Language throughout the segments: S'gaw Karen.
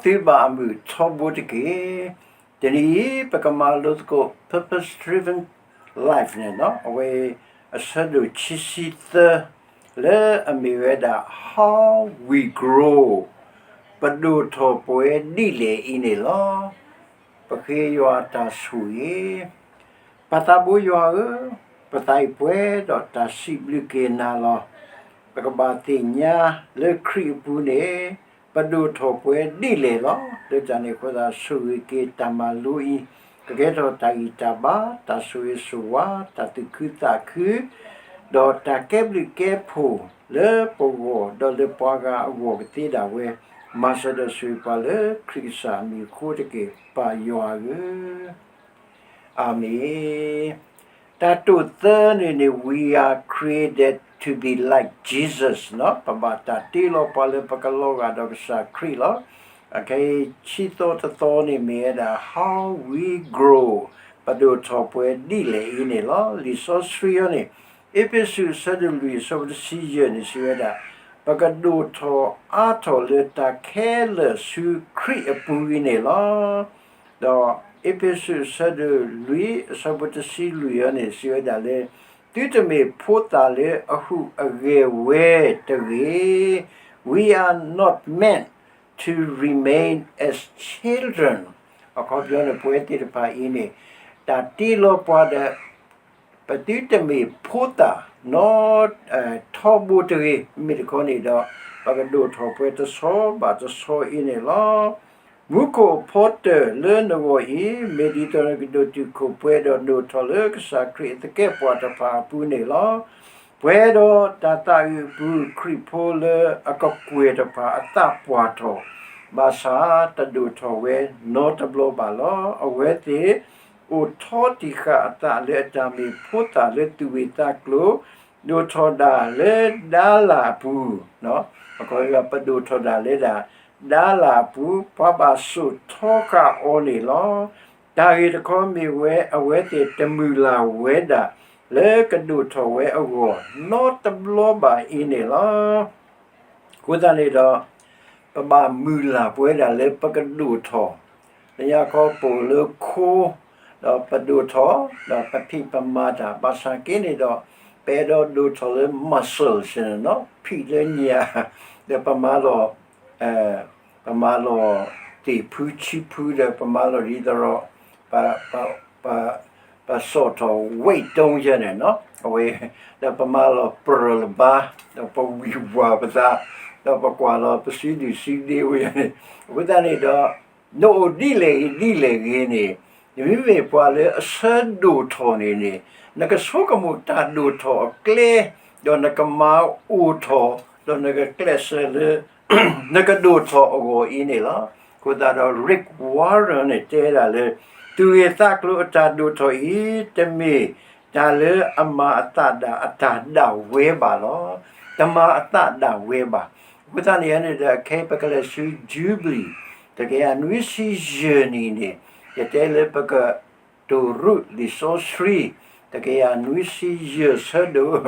သုဘၣ်အမုာ်ထီဘိတက့ၢ်. တနံၤအံၤ ပကမၤလိသကိး Purpose Driven Life န့ၣ် အဝဲအဆၢဒိၣ်ခံဆံသၢ လၢအမ့ၢ်ဝဲဒၣ် How We Grow ပဒိၣ်ထီၣ်ပှဲၤဒ်လဲၣ်အံၤန့ၣ်လီၤ. ပဃ့ယွၤတၢ်ဆိၣ်ဂ့ၤ, ပၢ်သးဘိယွၤဧၢ, ပသးအံၤပှဲၤဒီးတၢ်စံးဘျုးက့ၤနၤလီၤ. ပကဘၣ်သ့ၣ်ညါလၢခရံာ်အပူၤန့ၣ် ပဒိၣ်ထီၣ်ပှဲၤဒ်လဲၣ်လီၤ. လၢတၢ်န့ၣ်အဃိသတး ဆိၣ်ဂ့ၤက့ၤတၢ်မၤလိအံၤ ကကဲထီၣ်တၢ်ဂံၢ်တၢ်ဘါ, တၢ်ဆိၣ်ဂ့ၤဆိၣ်ဝါ, တၢ်သူၣ်ခုသးခု ဒီးတၢ်ကဲဘျုးကဲဖှိၣ်လၢပဂီၢ် ဒီးလၢပှၤဂၤအဂီၢ်ကသ့ဒၣ်ဝဲ, မၤစၢၤဒီးဆိၣ်ဂ့ၤပှၤလၢခရံာ်ကစၢ်အမံၤအဃိတက့ၢ်, ပၢ်ယွၤဧၢ. အၤမ့ၣ်. တၢ်တိၢ်သၢန့ၣ်န့ၣ် We are created to be like Jesus န့ၣ် ပဘၣ်တၢ်တ့လီၤပှၤလၢပကလီၤဂာ်ဒီးကစၢ်ခရံာ်လီၤ. အခဲအံၤ ခံသီတသီန့ၣ်မ့ၢ်ဝဲဒၣ် How we grow ပဒိၣ်ထီၣ်ပှဲၤဒ်လဲၣ်အံၤန့ၣ်လီၤ. လံာ်စီဆှံအံၤန့ၣ် အ့းဖ့းစူး အဆၢဒိၣ်လွံၢ် အဆၢဖိတဆံယဲၢ်န့ၣ် စံးဝဲဒၣ်, ပကဒိၣ်ထီၣ်အါထီၣ်လၢတၢ်ခဲလၢာ်ဆူခရံာ်အပူၤအံၤန့ၣ်လီၤ. ဒီးအ့းဖ့းစူး အဆၢဒိၣ်လွံၢ် အဆၢဖိတဆံလွံၢ်အံၤန့ၣ် စံးဝဲဒၣ်လၢ သုတမ့ၢ်ဖိသၣ်လၢအဟူးအဂဲၤဝဲတဂ့ၤ. We are not meant to remain as children. အခီပညီန့ၣ် ပဝဲသ့ၣ်တဖၣ်အံၤန့ၣ် တၢ်တ့လီၤပှၤဒီး ပသုတမ့ၢ်ဖိသၣ်နီ ထီဘိတဂ့ၤ, မ့ၢ်တခီန့ၣ်ဒီး ပကဒိၣ်ထီၣ်ပှဲၤတဆီဘၣ်တဆီအံၤန့ၣ်လီၤ. မူခိၣ်အဖီတၢၣ်လၢနဂီၢ်အံၤ မ့ၢ်ဒ်သိးနကဒိၣ်တုာ်ခိၣ်ပှဲၤဒီးဒိၣ်ထီၣ်လၢကစၢ်ခရံာ်အသကဲးပှၤတဖၣ်အပူၤန့ၣ်လီၤ. ပှဲၤဒီးတၢ်သးအုးအပူၤ ခရံာ်ဖိလၢအကကွဲၢ်တဖၣ်အသးပှၢ်ထီၣ်, ဘၣ်ဆၣ်တဒိၣ်ထီၣ်ဝဲနီတဘျီဘၣ်လီၤ. အဝဲသ့ၣ် အိၣ်ထီတံာ်ဃာ်အသးလၢအတၢ်မ့ၢ်ဖိသၣ်လၢသူၣ်ဝံၤသးကျိၤ, ဒိၣ်ထီၣ်ဒၣ်လၢဒါလၣ်အပူၤ, ပဒိၣ်ထီၣ်ဒၣ်လၢဒၣ်ဒါလၣ်အပူၤ, ပှၤဘၣ်စိာ်ထီဃာ်အီၤန့ၣ်လီၤ. တၢ်ဂ့ၢ်တခီမ့ၢ်ဝဲ အဝဲသ့ၣ်တမုၢ်လၢ်ဝဲဒၣ် လၢကဒိၣ်ထီၣ်ဝဲအဂီၢ် နီတဘျီဘၣ်အံၤန့ၣ်လီၤ. အဃိသတးန့ၣ်ဒီး ပဘၣ်မုၢ်လၢ်ပဝဲဒၣ်လၢပကဒိၣ်ထီၣ်, လၢညါခီပိာ်လၢခိ, ဒီးပဒိၣ်ထီၣ်, ဒီးပဖံးပမၤတၢ်, ဘၣ်ဆၣ်က့န့ၣ်ဒီး ပအဲၣ်ဒိးဒိၣ်ထီၣ်လၢ muscle န့ၣ်လီၤ, ဖံးလၢညၣ်, ဒီးပမၤလီၤ ပမၤလီၤသ့ၣ်ဖုဆံဖုဒီး ပမၤလီၤဒ်သိးဒီး ပ ပ ပစိာ်ထီၣ် weight တုံးယဲန့ၣ်လီၤ. အဝဲ ဒီးပမၤလီၤပြၢၤလၢၤဘါ, ဒီးပဝံၢ်ဝါပသး, ဒီးပကွၢ်လီၤပစုဒုၣ်စုဒ့ဝဲန့ၣ်, အဃိသတးန့ၣ်ဒီး နအိၣ်ဒ်လဲၣ်ဂ့ၤဒ်လဲၣ်ဂ့ၤန့ၣ်, နမ့မ့ၢ်ပှၤလၢအဆၢဒိၣ်ထီၣ်န့ၣ်န့ၣ်, နကဆိကမိၣ်တၢ်ဒိၣ်ထီၣ်အကျဲ, ဒီးနကမၤအိၣ်ထီၣ်, ဒီးနကကျဲးစၢးလၢ နကဒိၣ်ထီၣ်အဂီၢ်အံၤန့ၣ်လီၤ. အဃိသတးဒီး Rick Warren န့ၣ် တဲဒၣ်လၢ သူၣ်ဂ့ၤသးကျိၤအတၢ်ဒိၣ်ထီၣ်အံၤ တမ့ၢ်တၢ်လၢအမၤအသးဒၣ်အတၢ်ဒၣ်ဝဲဘၣ်လီၤ. တမၤအသးဒၣ်ဝဲဘၣ်. အဃိသတးန့ၣ်န့ၣ်ဒီး အခဲအံၤပကလဲၤဆူ Jubilee တကယၤနွံဆံယဲၢ်နံၣ်န့ၣ်, ယတဲလၢပက တိၢ်ရူးလံာ်စီဆှံ တကယၤနွံဆံယဲၢ်ဆၢဒိၣ်,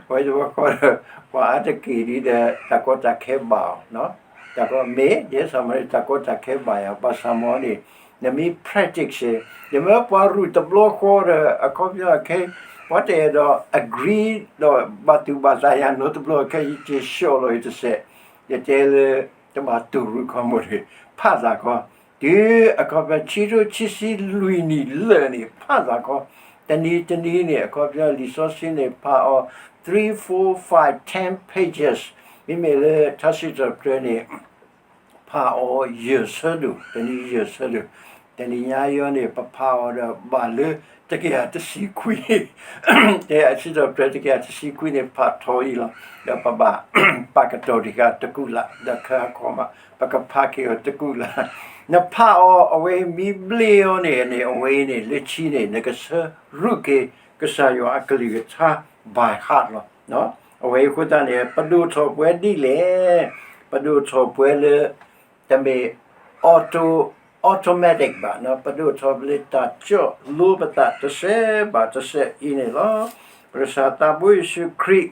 အဝဲသ့ၣ်ပှၤဃီဒီး ပှၤအါတက့ၢ်ဒ်ဒီး တၢ်ကီတၢ်ခဲဘၣ်အီၤ, တၢ်ကီမ့ၢ် ယဲစ့ၢ်မ့ၢ်တၢ်ကီတၢ်ခဲဘၣ်ယၤ ဘၣ်ဆၣ်မ့ၢ်န့ၣ် နမ့ၢ် practice ယမ့ၢ်ပှၤရူၢ်တဘျီဃီဒီး အခီပညီအခဲ ပှၤတအဲၣ်ဒိး agree ဒီးဘၣ်သူၣ်ဘၣ်သးယၤနီတဘျီခဲ ယက့ၤဆှီလီၤယတစဲး, ယတဲလၢ တဘၣ်တိၢ်ရူးခီမ့ၢ်န့ၣ် ဖးသးခီ တုၤအခီပညီ ခံထိခံဆံလွံၢ်နံၣ်လၢာ်န့ၣ် ဖးသးခီ, တနံၤတနံၤန့ၣ် အခီပညီလံာ်စီဆှံန့ၣ် ဖးအီၤ three, four, five, ten pages, မ့မ့ၢ်လၢထါစံးထီၣ်ပတြၢၤန့ၣ် ဖးအီၤယဲၢ်ဆၢဒိၣ်, တနံၤယဲၢ်ဆၢဒိၣ်, တနံၤညါအံၤန့ၣ် ပဖးအီၤဒီးဘၣ်လၢ တကယၤတဆံခွံ တဲအစံးထီၣ်ပတြၢၤတကယၤတဆံခွံန့ၣ် ဖးထီအံၤလီၤ. ဒီးပဘၣ် ပာ်ကတီၢ်တဂၤတကူာ်လၢ် ဒီးခဲအံၤမး ပကဖးက့ၤအီၤတကူာ်လၢ်, နဖးအီၤအဝဲမ့ၢ်ဘျ့အီၤန့ၣ်န့ၣ် အဝဲအံၤန့ၣ် လၢခံန့ၣ် နကဆၢရူးက့ၤ ကစၢ်ယွၤအကလုၢ်ကထါ by heart လီၤ. အဝဲအံၤအဃိသတးန့ၣ် ပဒိၣ်ထီၣ်ပှဲၤဒ်လဲၣ်, ပဒိၣ်ထီၣ်ပှဲၤလၢ တမ့ၢ် auto, automatic ဘၣ်, ပဒိၣ်ထီၣ်ပလၢတၢ်ကၠီၣ်လိပသးတစဲးဘၣ်တစဲးအံၤန့ၣ်လီၤ. ပကစၢ်သးဘိယ့ၣ်ၡူးခရံာ်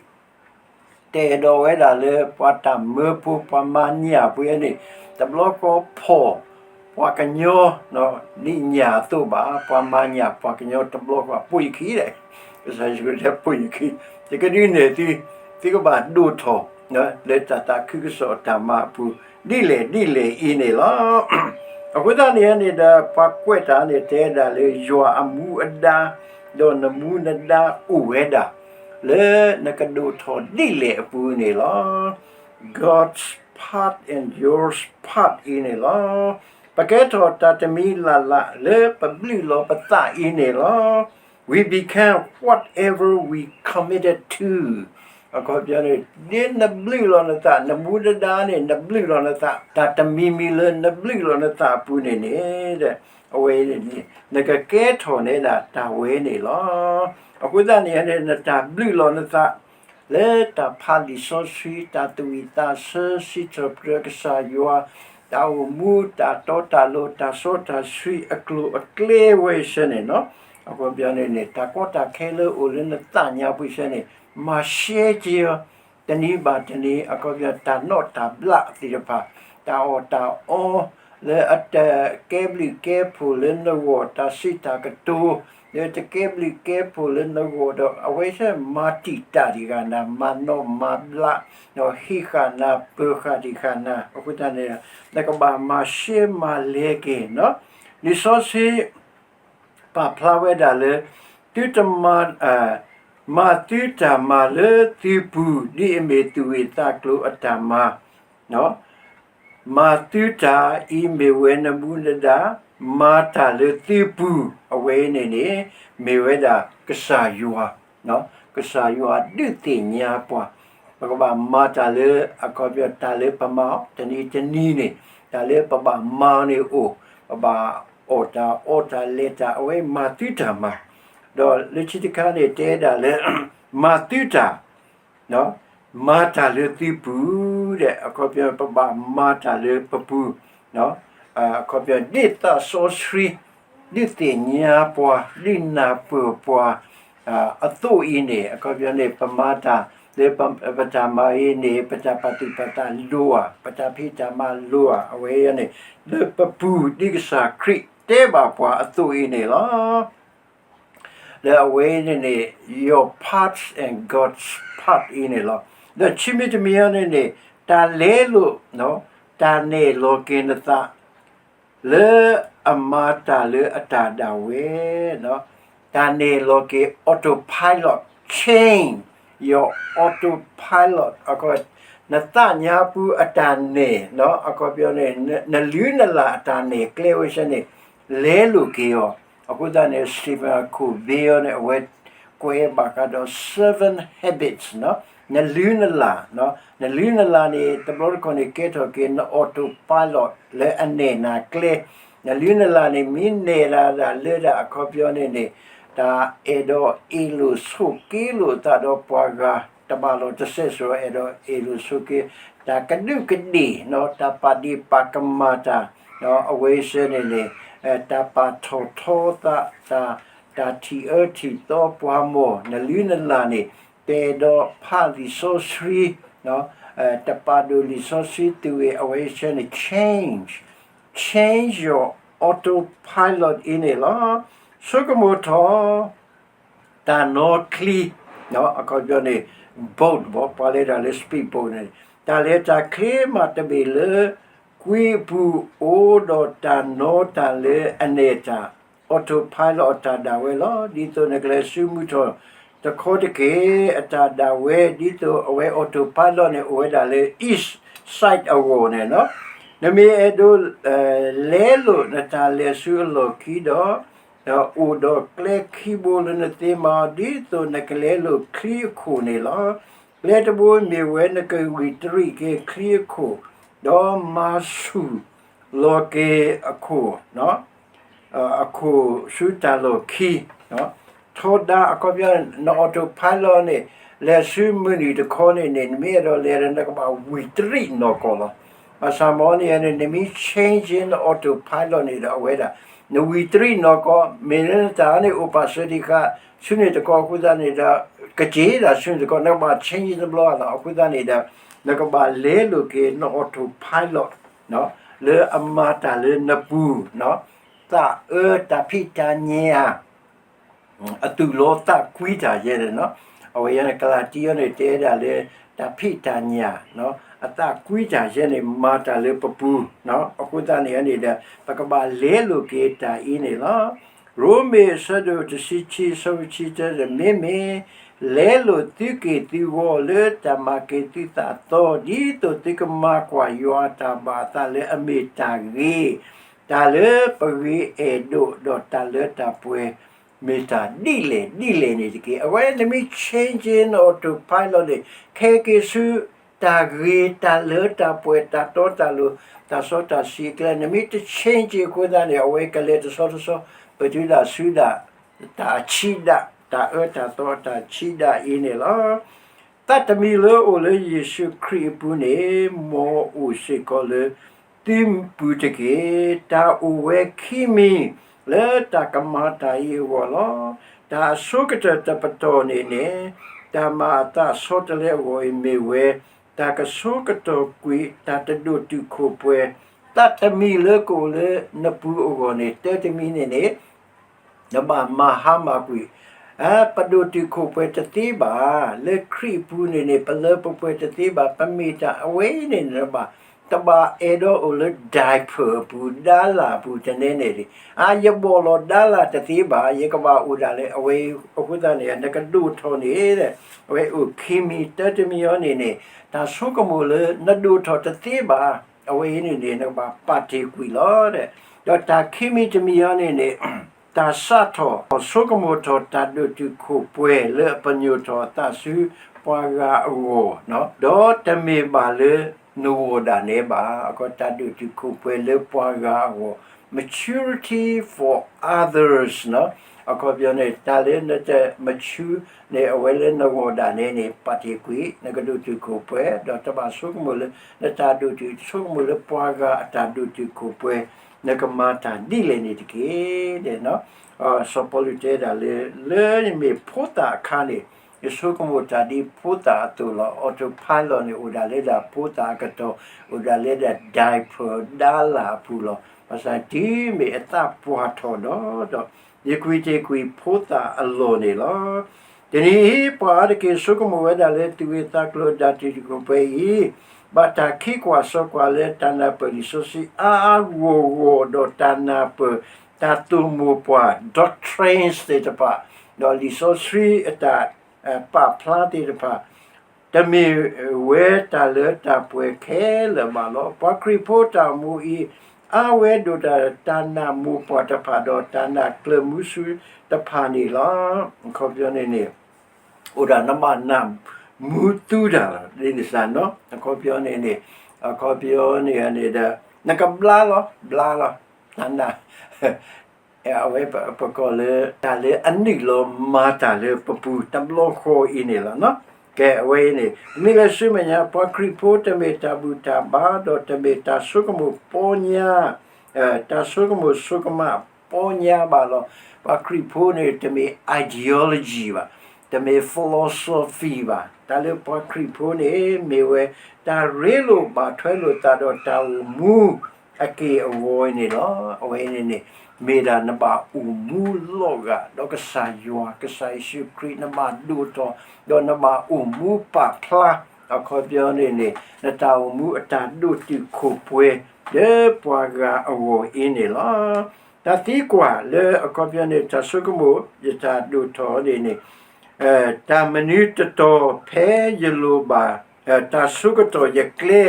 တဲဒီးဝဲဒၣ်လၢပှၤတၢ်မၢဖိ ပှၤမၤညၣ်ဖိယဲန့ၣ်, တဘျီဃီဖီၣ်ပှၤကညီ, ဒ်ညၣ်အသိးဘၣ်, ပှၤမၤညၣ်ပှၤကညီတဘျီဃီ ပိာ်ယခံဒီး, ကစၢ်ယ့ၣ်ၡူးတဲပိာ်ယခံ, ယကဒုးနဲၣ်သု, သုကဘၣ်ဒိၣ်ထီၣ် လၢတၢ်သးခုကစီၣ်အတၢ်မၤအပူၤ ဒ်လဲၣ်ဒ်လဲၣ်အံၤန့ၣ်လီၤ. အဃိသတးန့ၣ်န့ၣ်ဒီး ပှၤကွဲးတၢ်န့ၣ် တဲဒၣ်လၢယွၤအမူအဒါ, ဒီးနမူနဒါအိၣ်ဝဲဒၣ် လၢနကဒိၣ်ထီၣ်ဒ်လဲၣ်အပူၤန့ၣ်လီၤ. God's part and yours part အံၤန့ၣ်လီၤ. ပကဲထီၣ်တၢ်တမံၤလၢ်လၢ်လၢပဘျုးလီၤပသးအံၤန့ၣ်လီၤ. We become whatever we committed to. အခီပညီန့ၣ် ဒ်နဘျုးလီၤနသး, နမူနဒါန့ၣ် နဘျုးလီၤနသး, တၢ်တမံၤမံၤလၢနဘျုးလီၤနသးအပူၤန့ၣ်န့ၣ်, အဝဲန့ၣ် နကကဲထီၣ်န့ၢ်ဒၣ်တၢ်ဝဲန့ၣ်လီၤ. အဃိသတးန့ၣ်န့ၣ် နတၢ်ဘျုးလီၤနသး လၢတၢ်ဖးလံာ်စီဆှံ, တၢ်သူၣ်ဝံၣ်သးဆၢ, စံးထီၣ်ပတြၢၤကစၢ်ယွၤ, တၢ်အိၣ်မူ, တၢ်တီတၢ်လိၤ, တၢ်စီတၢ်ဆှံအကျိၤအကျဲဝဲဆၢန့ၣ်လီၤ. အခီပညီန့ၣ်န့ၣ် တၢ်ကီတၢ်ခဲလၢအိၣ်လၢနသးညါပူၤဆၢန့ၣ် မၤရှဲက့ၤအီၤ တနံၤဘၣ်တနံၤ, အခီပညီ တၢ်နီၣ်တၢ်ဘျးသ့ၣ်တဖၣ်, တၢ်အီၣ်တၢ်အီ လၢအတကဲဘျုးကဲဖှိၣ်လၢနဂီၢ်, တၢ်စံးတၢ်ကတိၤ လၢတကဲဘျုးကဲဖှိၣ်လၢနဂီၢ်ဒီး အဝဲဆၢမၤတံာ်တာ်တံာ်ဃာ်နၤ, မၤနီၣ်မၤဘျး, ဟံးဃာ်နၤ, ပၢၤဃာ်တံာ်ဃာ်နၤ, အဃိသတးန့ၣ် နကဘၣ်မၤရှဲမၤလဲၤက့ၤ, လံာ်စီဆှံ ပာ်ဖျါဝဲဒၣ်လၢ သုတမၤ, မၤသုတၢ်မၤလၢသုပူၤ, ဒ်အမ့ၢ်သူၣ်ဝံၣ်သးကျိၤအတၢ်မၤ, မၤသုတၢ်အံၤမ့ၢ်ဝဲနမူနဒါ, မၤတၢ်လၢသုပူၤ, အဝဲန့ၣ်န့ၣ် မ့ၢ်ဝဲဒၣ်ကစၢ်ယွၤ, ကစၢ်ယွၤဒုးသ့ၣ်ညါပှၤ, ပကဘၣ်မၤတၢ်လၢ အခီပညီ တၢ်လၢပမၤအီၤ တနံၤတနံၤန့ၣ်, တၢ်လၢပဘၣ်မၤအီၤန့ၣ်အိၣ်, ပဘၣ်အီၣ်တၢ်အီတၢ်လဲၤတၢ် အဝဲမၤသုတၢ်မၤ, ဒီးလၢခံတခါန့ၣ် တဲဒၣ်လၢ မၤသုတၢ် မၤတၢ်လၢသုပူၤ, ဒီးအခီပညီ ပဘၣ်မၤတၢ်လၢပပူၤ, အခီပညီ ဒ်သးစီဆှံ ဒုးသ့ၣ်ညါပှၤ ဒုးနၢ်ပၢၢ်ပှၤ အသိးအံၤန့ၣ်, အခီပညီန့ၣ် ပမၤတၢ်လၢ ပတၢ်မၤအံၤန့ၣ် ပတၢ်ပာ်သူၣ်ပာ်သးလိၤဧါ, ပတၢ်ဖံးတၢ်မၤလိၤဧါ, အဝဲန့ၣ် လၢပပူၤ ဒ်ကစၢ်ခရံာ်တဲဘၣ်ပှၤအသိးအံၤန့ၣ်လီၤ. လၢအဝဲန့ၣ်န့ၣ် your part and God's part အံၤန့ၣ်လီၤ. ဒီးခံမံၤတမံၤအံၤန့ၣ်န့ၣ် တၢ်လဲလိာ်, တၢ်နဲၣ်လီၤက့ၤနသး လၢအမၤတၢ်လၢအတၢ်ဒၣ်ဝဲ, တၢ်နဲၣ်လီၤက့ၤ autopilot, change your autopilot, နသးညါပူၤအတၢ်နဲၣ်, အခီပညီန့ၣ် နလုၢ်နလၢ်အတၢ်နဲၣ်ကျဲဝဲဆၢန့ၣ် လဲလိာ်က့ၤအီၤ, အဃိသတးန့ၣ် Stephen Covey န့ၣ် အဝဲကွဲးဘၣ်ဃးဒီး seven habits, နလုၢ်နလၢ်, နလုၢ်နလၢ်န့ၣ် တဘျီတခီၣ်န့ၣ် ကဲထီၣ်က့ၤန autopilot လၢအနဲၣ်နၤကျဲ, နလုၢ်နလၢ်န့ၣ် မ့ၢ်နဲၣ်ဒၣ်ဒၣ်လၢဒၣ်အခီပညီန့ၣ်န့ၣ် တၢ်အဲၣ်ဒိးအ့ၣ်လိာ်ဆိးက့လိာ်သးဒီးပှၤဂၤ တဘၣ်လီၤတစဲးစရီ အဲၣ်ဒိးအ့ၣ်လိာ်ဆိးက့, တၢ်ကဒူးကဒ့ၣ်, တၢ်ပာ်ဒ့ၣ်ပာ်ကမၣ်တၢ်, အဝဲဆၢန့ၣ်န့ၣ် တၢ်ပာ်ထီၣ်ထီသး, တၢ်, တၢ်ထံၣ်အၢထံၣ်သီပှၤမီၢ်, နလုၢ်နလၢ်န့ၣ် တအဲၣ်ဒိးဖးလံာ်စီဆှံ, တပာ်ဒိၣ်လံာ်စီဆှံ သူဝဲအဝဲဆၢန့ၣ် change, change your autopilot အံၤန့ၣ်လီၤ. ဆိကမိၣ်ထီၣ် တၢ်နီၣ်ချံ, အခီပညီန့ၣ် boat ဘၣ်, ပှၤလဲၤတၢ်လၢ speedboat န့ၣ်, တၢ်လဲၤတၢ်ချ့မးတဘ့ၣ်လၢ ကွံအပူၤအိၣ်ဒီးတၢ်နီၣ်တၢ်လၢအနဲၣ်တၢ် autopilot အတၢ်ဒၣ်ဝဲလီၤ. ဒ်သိးနကလဲၤဆူမုၢ်ထီၣ်တခီတက့ၢ် အတၢ်ဒၣ်ဝဲ ဒ်သိးအဝဲ autopilot န့ၣ် အိၣ်ဝဲဒၣ်လၢ east side အဂီၢ်န့ၣ်လီၤ. နမ့ၢ်အဲၣ်ဒိး လဲလိာ်နတၢ်လဲၤဆူအလီၢ်ခံဒီး အိၣ်ဒီးကျဲခံဘိလၢနသ့မၤအီၤ ဒ်သိးနကလဲလိာ်ချံအခိၣ်န့ၣ်လီၤ. ကျဲတဘိမ့ၢ်ဝဲနကဝံၣ်တရံးက့ၤချံအခိၣ်, ဒီးမၤဆူၣ်လီၤက့ၤအခိၣ်, အခိၣ်ဆူတၢ်လီၢ်ခံ, ထီဒါ အခီပညီ န autopilot န့ၣ် လဲၤဆူမုၢ်နုာ်တခီန့ၣ်န့ၣ် နမ့ၢ်အဲၣ်ဒိးလဲၤဒီး နကဘၣ်ဝံၣ်တရံးနီၢ်ကီၢ်လီၤ. ဘၣ်ဆၣ်မ်န့ၣ်န့ၣ် နမ့ၢ် change န autopilot န့ၣ်ဒီး အဝဲဒၣ် နဝံၤတရံးနီၢ်ကီၢ် မ့ၢ်လၢနတၢ်န့ၣ်အိၣ်ပာ်စၢၤဒံးဃာ် ဆူန့ၣ်တကီၢ်အဃိသတးန့ၣ်ဒီး ကက့ၤဒၣ်ဆူန့ၣ်တကီၢ် နကဘၣ် change တဘျီလီၤ. အဃိသတးန့ၣ်ဒီး နကဘၣ်လဲလိာ်က့ၤ န autopilot လၢအမၤတၢ်လၢနပူၤ သးအၢတၢ်ဖံးတၢ်ညၣ် အသူၣ်လီၤသးကွံတၢ်ယဲန့ၣ်နီၤ. အဝဲယဲန့ၣ် ကလၤတံအံၤန့ၣ် တဲဒၣ်လၢ တၢ်ဖံးတၢ်ညၣ် အသးကွံတၢ်ယဲန့ၣ် မၤတၢ်လၢပပူၤနီၤ. အဃိသတးန့ၣ်န့ၣ်ဒီး ပကဘၣ်လဲလိာ်က့ၤတၢ်အံၤန့ၣ်လီၤ. ရိမ့ၤ အဆၢဒိၣ်တဆံခံ အဆၢဖိတဆံတၢ မ့မ့ၢ် လဲလိာ်သုက့ၢ်သုဂီၤလၢတၢ်မၤက့ၤသုသးသီ ဒ်သိးသုကမၤကွၢ်ယွၤအတၢ်ဘၣ်အသးလၢအမ့ၢ်တၢ်ဂ့ၤ, တၢ်လၢပဂ့ၤအဲၣ်ဒိး ဒီးတၢ်လၢတၢ်ပှဲၤ မ့ၢ်တၢ်ဒ်လဲၣ်ဒ်လဲၣ်န့ၣ်တက့ၢ်. အဝဲနမ့ၢ် change န autopilot န့ၣ် ခဲက့ၤဆူ တၢ်ဂ့ၤ တၢ်လၢတၢ်ပှဲၤ တၢ်တီတၢ်လိၤ တၢ်စီတၢ်ဆှံအကျဲ နမ့ၢ်တ change အဃိသတးန့ၣ် အဝဲကလဲၤတဆီတဆီ ပတုၤဒၣ်ဆူဒၣ် တၢ်ဆံးဒၣ် တၢ်အၢတၢ်သီအတၢ်ဆံးဒၣ်အံၤန့ၣ်လီၤ. သးတမံၤလၢအိၣ်လၢယ့ၣ်ၡူးခရံာ်အပူၤန့ၣ် မ်အအိၣ်စ့ၢ်ကီးလၢ သုပူၤတက့ၢ်. တၢ်အိၣ်ဝဲခံမံၤ လၢတၢ်ကမၤတၢ်အံၤအဂီၢ်လီၤ. တၢ်အဆိကတၢၢ်တပတီၢ်န့ၣ်န့ၣ် တၢ်မၤအသးဆီတလဲအဂီၢ်အံၤမ့ၢ်ဝဲ တၢ်ကဆိကတီၢ်ကွံာ် တၢ်တဒိၣ်တုာ်ခိၣ်ပှဲၤ သးတမံၤလၢကအိၣ်လၢနပူၤအဂီၢ်န့ၣ် တၢ်တမံၤန့ၣ်န့ၣ် နဘၣ်မၤဟါမၢ်ကွံာ် ပဒိၣ်တုာ်ခိၣ်ပှဲၤတသ့ဘၣ်. လၢခရံာ်အပူၤန့ၣ်န့ၣ် ပလၢပပှဲၤတသ့ဘၣ်. ပမ့ၢ်တၢ်အဝဲအံၤန့ၣ် နဘၣ် တဘၣ်အဲၣ်ဒိးအိၣ်လၢ diaper အပူၤ ဒါလၣ်အပူၤ တနဲန့ၣ်ဒံး. အါ ယဘီၣ်လီၤဒါလၣ်တသ့ဘၣ်, ယကဘၣ်အိၣ်ဒၣ်လၢအဝဲအံၤ အဃိသတးန့ၣ် နကဒိၣ်ထီၣ်န့ၣ် အဝဲအိၣ်ခံမံၤ တၢ်တမံၤအံၤန့ၣ်န့ၣ် တၢ်ဆိကမိၣ်လၢနဒိၣ်ထီၣ်တသ့ဘၣ် အဝဲအံၤန့ၣ်န့ၣ် နကဘၣ်ပာ်တ့ၢ်ကွံာ်လီၤ. ဒီးတၢ်ခံမံၤတမံၤအံၤန့ၣ်န့ၣ် တၢ်စးထီၣ်ဆိကမိၣ်ထီၣ်တၢ်ဒိၣ်တုာ်ခိၣ်ပှဲၤလၢအပညိၣ်ထီၣ်အသးဆူပှၤဂၤအဂီၢ်, ဒီးတမ့ၢ်ဘၣ်လၢနဂီၢ်ဒၣ်နဲဘၣ်. အခီပညီတၢ်ဒိၣ်တုာ်ခိၣ်ပှဲၤလၢပှၤဂၤအဂီၢ် maturity for others အခီပညီန့ၣ် တၢ်လၢနတ mature န့ၣ် အဝဲလၢနဂီၢ်ဒၣ်နဲန့ၣ် ပာ်တ့ၢ်ကွံာ် နကဒိၣ်တုာ်ခိၣ်ပှဲၤ ဒီးတဘၣ်ဆိကမိၣ်လၢ နတၢ်ဒိၣ်တုာ် ဆိကမိၣ်လၢပှၤဂၤအတၢ်ဒိၣ်တုာ်ခိၣ်ပှဲၤ နကမၤတၢ်ဒ်လဲၣ်န့ၣ်တက့ၢ်. စီၤပီလူးတဲဒၣ်လၢ လၢယမ့ၢ်ဖိသၣ်အခါန့ၣ် ယဆိကမိၣ်တၢ်ဒ်ဖိသၣ်အသိးလီၤ. autopilot န့ၣ် အိၣ်ဒၣ်လၢဒၣ်ဖိသၣ်အကတီၢ် အိၣ်ဒၣ်လၢဒၣ် diaper ဒါလၣ်အပူၤလီၤ. ဘၣ်ဆၣ်တုၤမ့ၢ်အသးပှၢ်ထီၣ်ဒီး ဒီး ယကွံာ်တ့ၢ်ကွံာ်ဖိသၣ်အလီၢ်န့ၣ်လီၤ. တနံၤအံၤ ပှၤအါတက့ၢ်ဆိကမိၣ်ဝဲဒၣ်လၢ သူၣ်ဂ့ၤသးကျိၤတၢ်ဒိၣ်တုာ်ခိၣ်ပှဲၤအံၤ ဘၣ်တၢ်ခံကွၢ်စိကွၢ်လၢတၢ်နၢ်ပၢၢ်လံာ်စီဆှံအါအါဂီၢ်ဂီၢ် ဒီးတၢ်နၢ်ပၢၢ် တၢ်သိၣ်မိၢ်ပှၢ် doctrines သ့ၣ်တဖၣ် ဒီးလံာ်စီဆှံအတၢ် ပာ်ဖျါသ့ၣ်တဖၣ် တမ့ၢ်ဝဲတၢ်လၢတၢ်ပှဲၤခဲလၢာ်ဘၣ်လီၤ. ပှၤခရံာ်ဖိတၢ်အိၣ်မူအံၤ အါဝဲဒိၣ်တၢ်တၢ်နၢ်မိၢ်ပှၢ်တဖၣ် ဒီးတၢ်နၢ်ကျၢၤမူဆူတဖၣ်န့ၣ်လီၤ. အခီပညီန့ၣ်န့ၣ် အိၣ်ဒၣ်နဘၣ်နၢ်မူသူတၢ်လီၤ ဒ်န့ၣ်စ့ၢ်နီၤ. အခီပညီန့ၣ်န့ၣ် အခီပညီန့ၣ်န့ၣ်ဒီး နကဘျါလီၤ ဘျါလီၤ တၢ်နၢ် အဝဲပကိးလၢ တၢ်လၢအနုာ်လီၤမၤတၢ်လၢပပူၤတဘျီဃီအံၤန့ၣ်လီၤ. ကဲ အဝဲအံၤန့ၣ် မ့ၢ်လၢဆူမဲာ်ညါ ပှၤခရံာ်ဖိတမ့ၢ်တၢ်ဘူၣ်တၢ်ဘါ ဒီးတမ့ၢ်တၢ်ဆိကမိၣ်ပီညါ တၢ်ဆိကမိၣ်ဆိကမးပီညါဘၣ်လီၤ. ပှၤခရံာ်ဖိန့ၣ် တမ့ၢ် ideology ဘၣ်, တမ့ၢ် philosophy ဘၣ်. တၢ်လၢပှၤခရံာ်ဖိန့ၣ် မ့ၢ်ဝဲ တၢ်ရ့လိာ်ဘၣ်ထွဲလိာ်သးဒီးတၢ်အိၣ်မူ အက့ၢ်အဂီၤအံၤန့ၣ်လီၤ. အဝဲအံၤန့ၣ်န့ၣ် မ့ၢ်ဒၣ်နဘၣ်အိၣ်မူလီၤဂာ်ဒီးကစၢ်ယွၤ ကစၢ်ယ့ၣ်ၡူးခရံာ် နဘၣ်ဒိၣ်ထီၣ် ဒီးနဘၣ်အိၣ်မူပာ်ဖျါ အခီပညီန့ၣ်န့ၣ် နတၢ်အိၣ်မူအတၢ်ဒိၣ်တုာ်ခိၣ်ပှဲၤ လၢပှၤဂၤအဂီၢ်အံၤန့ၣ်လီၤ. တၢ်သံကွၢ်လၢအခီပညီန့ၣ် တၢ်ဆိကမိၣ် ယတၢ်ဒိၣ်ထီၣ်န့ၣ်န့ၣ် တၢ်မနုၤတတီၤဖဲယလိၣ်ဘၣ် တၢ်ဆိကတီၢ်ယကျဲ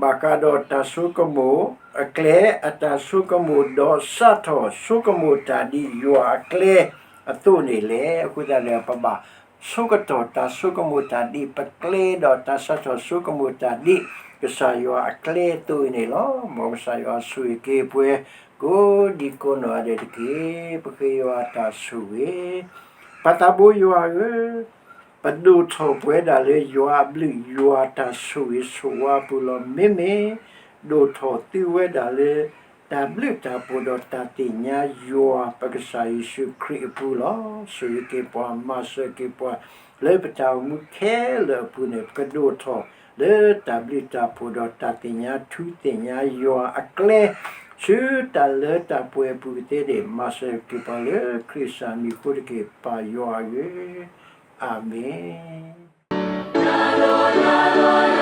ဘၣ်ဃးဒီးတၢ်ဆိကမိၣ်အကျဲ အတၢ်ဆိကမိၣ်ဒီးစးထီၣ်ဆိကမိၣ်တၢ်ဒ်ယွၤအကျဲအသိးန့ၣ်လဲၣ်. အဃိသတးန့ၣ် ပဘၣ်ဆိကတီၢ်တၢ်ဆိကမိၣ်တၢ်ဒ်ပကျဲ ဒီးတၢ်စးထီၣ်ဆိကမိၣ်တၢ်ဒ် ကစၢ်ယွၤအကျဲအသိးအံၤန့ၣ်လီၤ. မ်ကစၢ်ယွၤဆိၣ်ဂ့ၤက့ၤပှၤ ကိးဒံကိးနီၢ်ဂၤဒဲးတက့ၢ်. ပဃ့ယွၤတၢ်ဆိၣ်ဂ့ၤ ပၢ်သးဘိယွၤဧၢ, ပဒိၣ်ထီၣ်ပဝဲဒၣ်လၢယွၤအဘျုးယွၤတၢ်ဆိၣ်ဂ့ၤဆိၣ်ဝါအပူၤလီၤ. မ့မ့ၢ်ဒိၣ်ထီၣ်သုဝဲဒၣ်လၢ တၢ်ဘျုးတၢ်ဖှိၣ်ဒီးတၢ်သ့ၣ်ညါယွၤ ပကစၢ်ယ့ၣ်ၡူးခရံာ်အပူၤလီၤ. ဆိၣ်ဂ့ၤက့ၤပှၤ မၤစၢၤက့ၤပှၤ လၢပတၢ်အိၣ်မူခဲလၢာ်အပူၤန့ၣ် ပကဒိၣ်ထီၣ်လၢတၢ်ဘျုးတၢ်ဖှိၣ်ဒီးတၢ်သ့ၣ်ညါထူသ့ၣ်ညါယွၤအကျဲ ဆူတၢ်လၢတၢ်ပှဲၤအပူၤကသ့န့ၣ် မၤစၢၤက့ၤပှၤလၢခရံာ်ကစၢ်မံၤအဃိတက့ၢ် ပၢ်ယွၤဧၢ, အၤမ့ၣ်.